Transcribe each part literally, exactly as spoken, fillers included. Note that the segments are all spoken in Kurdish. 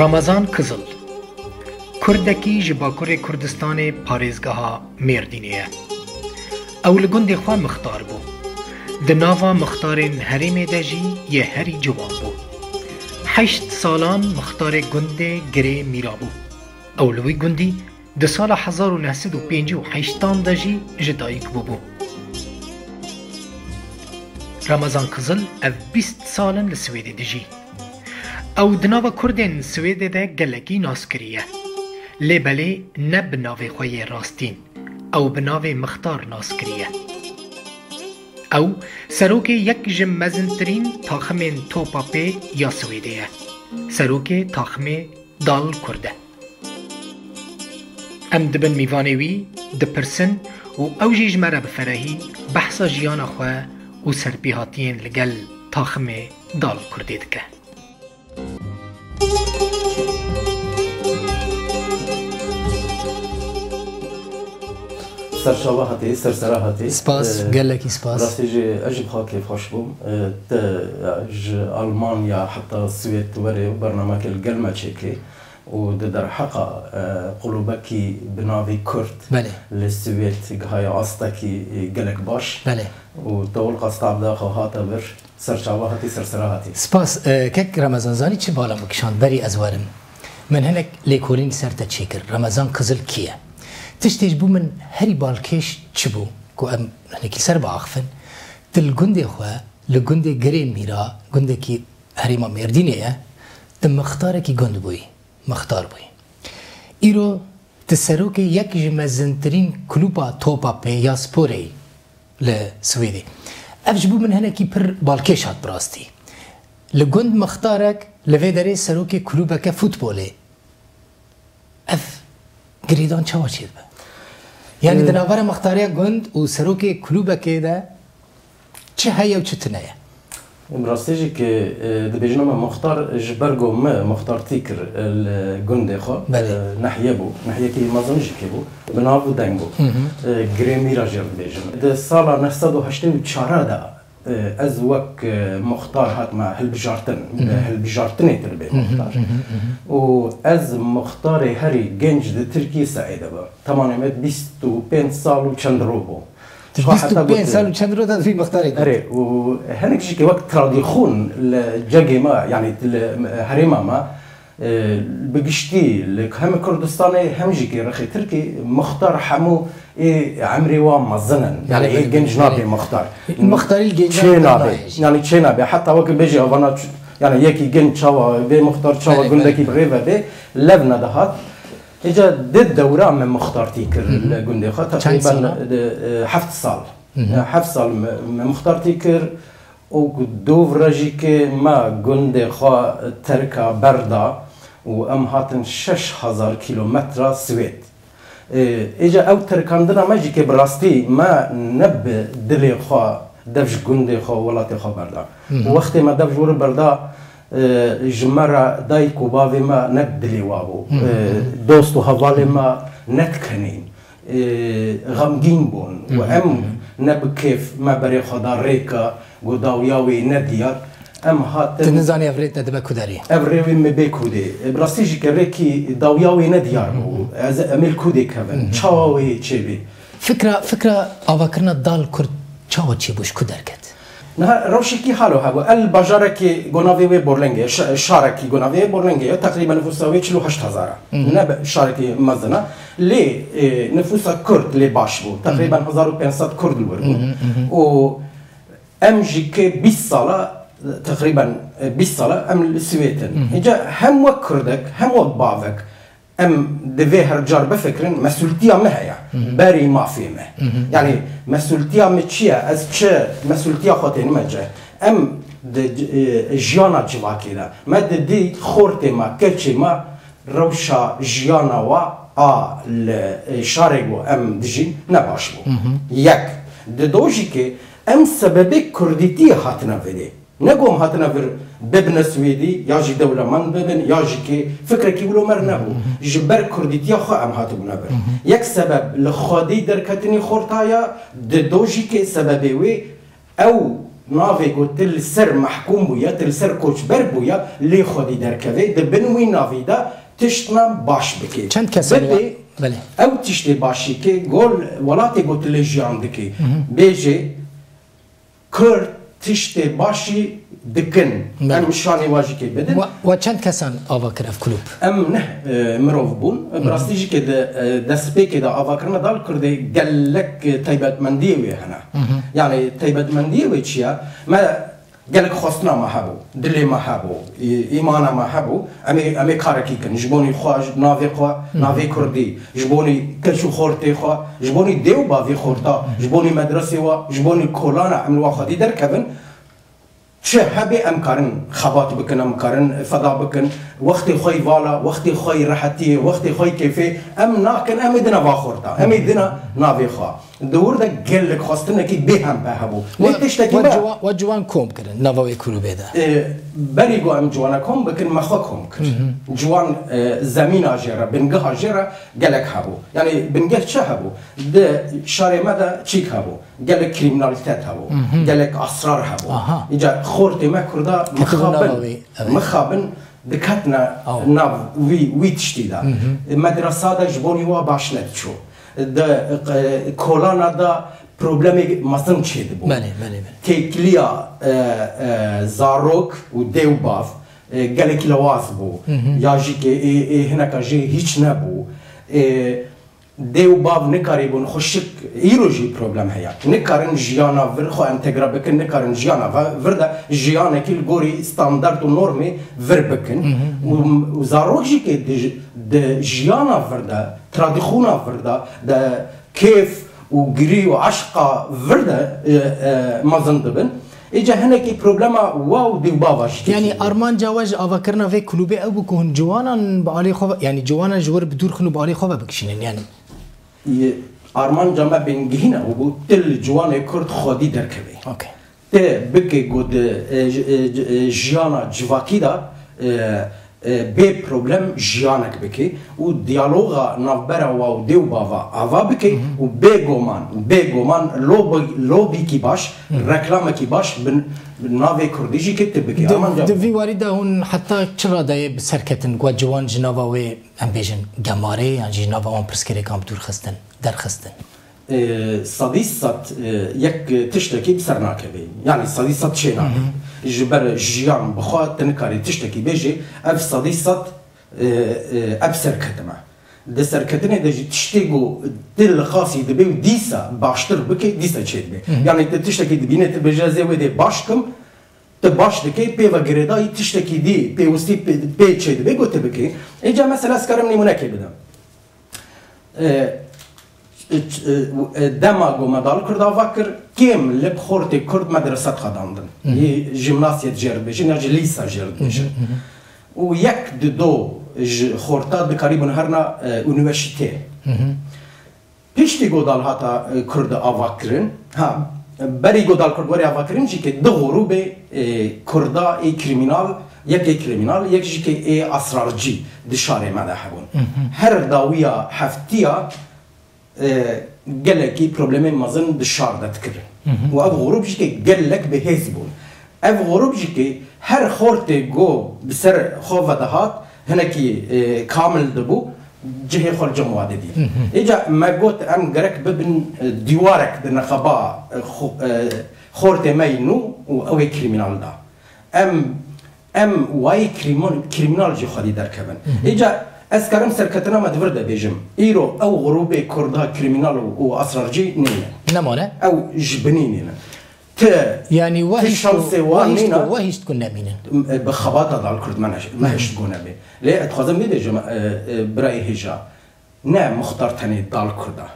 Ramazan Kizil, kurdekî ji Bakurê Kurdistanê parêzgeha Mêrdînê ye. Ew li gundê xwe mixtar bû. Di nava mixtarên herêmê de jî yê herî ciwan bû. Heşt salan mixtarê gundê Girê Mîra bû. Ew li wî gundî di sala hezar û neh sed û pêncî û heştan de jî ji dayik bûbû. Ramazan Kizil ev bîst sal in li Swêdê dijî. Ew di nava Kurdên Swêdê de gelekî nas kiriye. Lê belê ne bi navê xwe yê rastîn, ew bi navê Mixtar nas kiriye. Ew serokê yek ji mezintirîn taximên topa pê ya Swêdê ye. Serokê taximê Dal Kurd e. Em dibin mîvanê wî, dipirsin û ew jî ji me re bi ferehî behsa jiyana xwe û serpêhatiyên li gel taximê Dal Kurdê dike. Serçava hatî, sersera hatî. Spas, Ee, gelekî spas. Rastî jî ez jî bi xwe kêfxweş bûm. Ee, te, ya, ji Almanya heta Swêd werê û bernamekê li gel me çêkê û di derheqa, e, qulûbekî bi navê Kurd Belê. Li Swêd gihaye astekî, e, gelek baş. Belê. Û te wilqas tabda xwe hate vir. Serçava hatî, sersera hatî. Spas, e, kek Remezan, zanî çi bala min kişand berî ez werim? Min hinek lêkolîn ser te çêkir. Remezan Kizil kî ye? Tiştê ji bo min herî balkêş çi bû ku em hinekî ser biaxifin? Tu li gundê xwe, li gundê Girê Mîra, gundekî herêma Mêrdînê ye, tu mixtarekî gund bûyî, mixtar bûyî. Îro tu serokê yek ji mezintirîn klûba topa pê ya sporê yî li Swêdê. Ev ji bo min hinekî pir balkêş hat bi rastî. Li gund mixtarek, li vê derê serokê klûbeke futbolê. Ev girêdan çawa çêdibe? Yanî Ee, di navbera mixtariya gund û serokê klûbekê de çi heye û çi tune ye? Bi rastî jî ki, e, dibêjin me muxtar ji ber ku me muxtartî kir, e, li gundê xwe, Belê. e, nehiye bû, nehiyekî mezin jî kê bû, bi nav û deng bû. Hı hı. E, Girê Mîra jê re dibêjin. Di sala neh sed û heştê û çar de, e, ez wek, e, muxtar hatime hilbijartin, Hı hı. bi hilbijartinê tu dibê Hı hı, muxtar. hı hı, hı hı. Û ez muxtarê herî genc di Tirkiyê Seîdê bû. Temanê me bîst û pênc sal û çend ro bû. Tu Xwe bîst û pênc heta gotiye. sal û çend ro de vî mixtarê got. Erê, û hinek jî ke wek tradixûn li cegê me, yanî li herêma me, e, bi giştî li hemî Kurdistanê hem jî ke rexê Tirkî, mixtar hemû ê emrê wan mezin in. Yanî Belê, ê belê, genc belê, nabê belê. mixtar. Mixtarî gencan Çê nabe. nayê jî. Yanî çê nabe. Heta wek bêjî avana ç-, yanî yekî genc çawa bê mixtar çawa Belê, gundekî belê, bi rê ve bê, lev nedihat. Îca di dewra me muxtartî kir Hı hı. li gundê xwe, Çend teqrîben sala? di, e, heft sal. Hı hı. E, heft sal me, me muxtartî kir û ku dov re jî ke me gundê xwe terka berda û em hatin şeş hezar kîlometra Swêd. E, îca ew terkandina me jî ke bi rastî me ne bi dilê xwe dev ji gundê xwe û welatê xwe berda. Hı hı. Û wextê me dev ji wir berda, e, ji me re dayik û bavê me ne dilê wa bû. Hı hı. E, dost û hevalê me ne dikenîn. E, xemgîn bûn. Hı hı, Û em hı hı. ne bi kêf me berê xwe da rêka, got dawiya wê ne diyar. Em hatin Tu nizanî ev rê te dibe ku derê? Ev rê wê me bê kudê. E, bi rastî jî ke rêkî dawiya wê ne diyar bû. Hı hı. Ez em ê li kudê kevin. Hı hı. Çawa wê çêbê? Fikra, fikra avakirina Dal Kurd çawa çêbû, ji ku derket? Niha rewşekî halo hebû. El bajarekî gonavê wê Borlengê, şa-, şarekî gonavê wê Borlengê ye. Teqrîben nifûsa wê çil û heşt hezar e. Hı hı. Ne be-, şarekî mezin e. Lê, e, nifûsa Kurd lê baş bû. Hı hı. Teqrîben hezar û pênc sed Kurd li wir bû. Hı hı, hı hı. Û em jî ke bîst sala, teqrîben, e, bîst sala em li Swêd in. Hı hı. Îca hem wek Kurdek, hem wek bavek, Em divê her car bifikirin, mesûltiya me heye. Hı hı. Berî mafê me. Hı hı. Yanî mesûltiya me çi ye? Ez çi mesûltiya xwe tênime cih? Em di, e, jiyana civakê de. Me didî xortê me, keçê me rewşa jiyana wa a li, e, şarê ku em dijîn ne baş bû. Hı hı. Yek. Di do jî ke em sebebê kurdîtiyê hatine vê dê. Ne ku em hatine vir bibine Swêdî, ya jî dewlemend bibin, ya jî kê fikrekî wilo me re nebû. Hı hı. Ji ber kurdîtiya xwe em hatibûne vir. Hı hı. Yek sebeb li xwedî derketinî xorta ya, di do jî kê sebebê wê ew Navê ku tu li ser mehkûm bûye, tu li ser koçber bûye, lê xwedî derkeve, di bin wî navî de tiştna baş bike. Çend kes Bibê belê. Ew tiştê başî ke gol welatê ku tu lê jiyan dike. Bêjê, Kurd tiştê başî dikin. Belê. Em şanê wa jî kê bidin. Wa, wa çend kesan ava kir ev kulûb? Em neh, e, mirov bûn. Bi rastî jî kê di, e, destpêkê de avakirina dal Kurdê gelek, e, taybetmendiyê wê hene. Yanî taybetmendiyê wê çi ye? Me gelek xwestina me hebû, dilê me hebû, î-, îmana me hebû. Em ê, em ê karekî kin. Ji bonî xwe, ji navê xwe, navê Kurdî, ji bonî keç û xortê xwe, ji bonî dê û bavê xorta, ji bonî medresê we, ji bonî kolana em li wa xwedî derkevin. Çi hebe em karin xebat bikin, em karin feda bikin. Wextê xwe yî vala, wextê xwe yî rehetiyê, wextê xwe yî kêfê em nakin, em ê dina va xorta, em ê dina navê xwe. Di wir de gelek xwestinekî bêhempe hebû. Lê tiştekî me ciwan, we ciwan kom kirin nava wê kulûbê de? E, berî ku em ciwana kom bikin, me xwe kom kir. Ciwan, e, zemîna jê re, bingeha jê re gelek hebû. Yanî bingeh çi hebû? Di şarê me de çîk hebû. Gelek krîminalîtet hebû. Gelek asrar hebû. Aha. Îca xortê me Kurda Ketibû nava mixabin, wî, evet. Mixabin diketine nav wî, wî tiştî de. Medresa de ji bonî wa baş nediçû. Di, e, kolana de problemê mezin çêdibû. Belê, belê, belê. Têkiliya, e, e, zarok û dê û bav, e, gelekî lewaz bû. Ya jî ke ê, ê hineka jê hîç nebû. E, dê û bav nikarîbûn xwe şik, îro jî problem heye. Nikarin jiyana vir xwe entegre bikin, nikarin jiyana ve-, vir de jiyanekî li gorî standart û normê vir bikin. Û, û zarok jî ke di, di jiyana vir de, tradixûna vir de, de kêf û girî û eşqa vir de, e, e, mezin dibin. Îca hinekî problema wa û dê û bava jî tê. Yanî armanca we ji avakirina vê kulûbê ew bû ku hûn ciwanan bi alî xwe ve, yanî ciwanan ji wir bi dûr xin û bi alî xwe ve bikişînin, yanî. Yê armanca me bingehîn ew bû, tu li ciwanê Kurd xwedî derkevê. Okey. Te bike ku di, e, ji-, e, ji-, e, jiyana civakî de, e, e, bê problem jiyanek bike û diyaloga navbera wa û dê û bava ava bike û bêgoman, bêgoman lobi-, lobîkî baş, reklamekî baş bi, bi navê Kurdî jî ke tu bike. Di, Armanca di vî warî de hûn heta çi radeyê bi ser ketin ku ciwan ji nava wê, em bêjin, gemarê yan jî ji nava wan pirsgirêkan bi dûr xistin, derxistin? E, sedî sed, e, yek tiştekî bi ser nakeve. Yanî sedî sed çê nabe. Ji ber jiyan bi xwe tu nikarî tiştekî bêjî, ev sedî sed, e, e, ev serketime. Di serketinê de jî tiştê ku tu li qasî dibe û dîsa baştir bike, dîsa çêdibe. Yanî tu tiştekî dibîne, tu bêje, ez ê wê dê baş kim, tu baş dike, pê ve girêdayî tiştekî dî, pêwistî pê, pê çêdibe ku tu bike. Êca mesela ez karim nîmûnekê bidim. E, e, e, dema ku me dal Kurd ava kir, kêm li bi xortê Kurd medrese dixwedandin. Yê jimnasiyê jê re dibêjin ya jî lîsa jê re dibêjin. Û yek di do ji xorta dikarîbûn herna, e, unîversîtê. Piştî ku dal hata, e, Kurd ava kirin, ha, berî ku dal Kurd were ava kirin jî ke du grûbê, e, Kurda ê krîmînal, yek ê krîmînal, yek jî ke ê asrarcî di şarê me de hebûn. Her dawiya heftiya, e, gelekî problemên mezin di şar de dikirin. Û ev grûb jî ke gelek bi hêz bûn. Ev grûb jî ke her xortê ku bi ser xwe ve dihat, hinekî, e, kamil dibû, cihê xwe li cem wa didî. Îca me got, em gerek bibin, e, dîwarek di neqeba, e, xo-, e, xortê me yî nû û ew ê krîmînal da. Em, em wayî krîmon-, krîmînal jî xwedî derkevin. Îca ez karim serketina me di vir de bêjim. Îro ew grûbê Kurda krîmînal û, û asrarcî nîne. Nemane? Ew ji binî nîne. Ti, Yanî we ti hişt ku, şansê we wan hişt nîne. Ku, we hişt ku nemînin. Bi xebata dal Kurd me neş-, me hişt ku nebê. Lê ez dixwazim bibêjim, e, e, birayê hêja. Ne muxtar tenê dal Kurd e.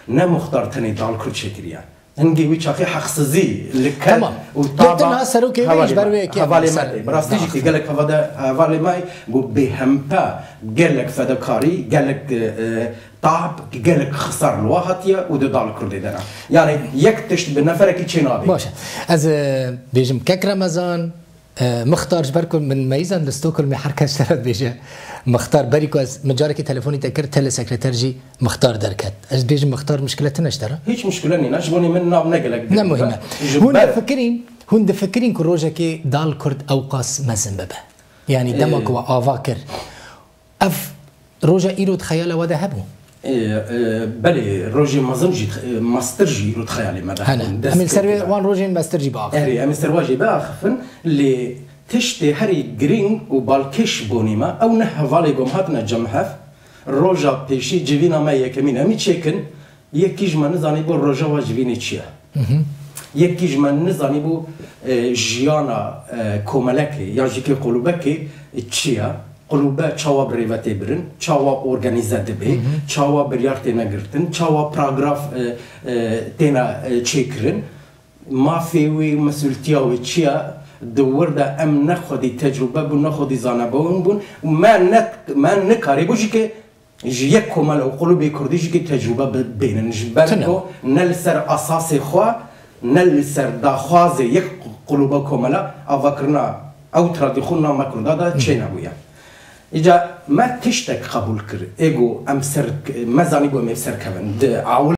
Ne muxtar tenê dal Kurd çêkiriye. Hingê wî çaxê heqsizî li ker Tamam. û Te taba tena serokê wê hevalê ji ber me, wê yekê hevalê me ser. Bi rastî jî ki Tamam. gelek hevade-, hevalê me got bêhempe, gelek fedakarî, gelek, e, e, tab, gelek xisar li wa hatiye û di dal Kurdê de ne. Yani yek tişt bi neferekî çê nabe. Baş e. Ez, e, bêjim kek Remezan, E, Mixtar, ji ber ku min meyzan li Stockholmê her kes te re dibêje Mixtar, berî ku ez min carekê telefonî te kir, te li sekreter jî Mixtar derket. Ez dibêjim Mixtar, muşkile tune ji te re? Hiç muşkile nîne, ji bo min nav ne gelek Ne girîng e. muhîm e. Ji Hûn ber difikirîn, Hûn difikirîn ku rojekê dal Kurd ewqas mezin bibe? Yanî dema ku we ava kir, ev roja îro di xeyala we de hebû? Ê, e, belê, rojê mezin jî, e, mestir jî îro di xeyalê me de hebûn. Hene. Em ê li ser wê wan rojên mestir jî biaxivin. Erê, em ê ser wan jî biaxivin, lê tiştê herî girîng û balkêş bonî me, ew ne hevalê ku em hatine cem hev, roja pêşî civîna me yekemîn em î çêkin, yekî ji me nizanîbû roja wa civînê çi ye. Yekî ji me nizanîbû, e, jiyana, e, komelekê ya jî kê qulûbekê çi ye. Qulûbe çawa bi rêve tê birin, çawa organîze dibe, çawa biryar têne girtin, çawa paragraf, e, e, têne, e, çêkirin. Mafê wê û mesûltiya wê çi ye? Di wir de em ne xwedî tecrûbe bûn, ne xwedî zanebûn bûn û me ne, me nikarîbû jî ke ji yek komel û qulûbê kurdî jî ke tecrûbe bi-, bênin. Ji ber ku ne li ser esasê xwe, ne li ser daxwazê yek qulûba komela avakirina ew tradisyona me kurda de çênebûye. Îca me tiştek qebûl kir. Ê ku em ser, me zanîbû em ê serkevin. Di awil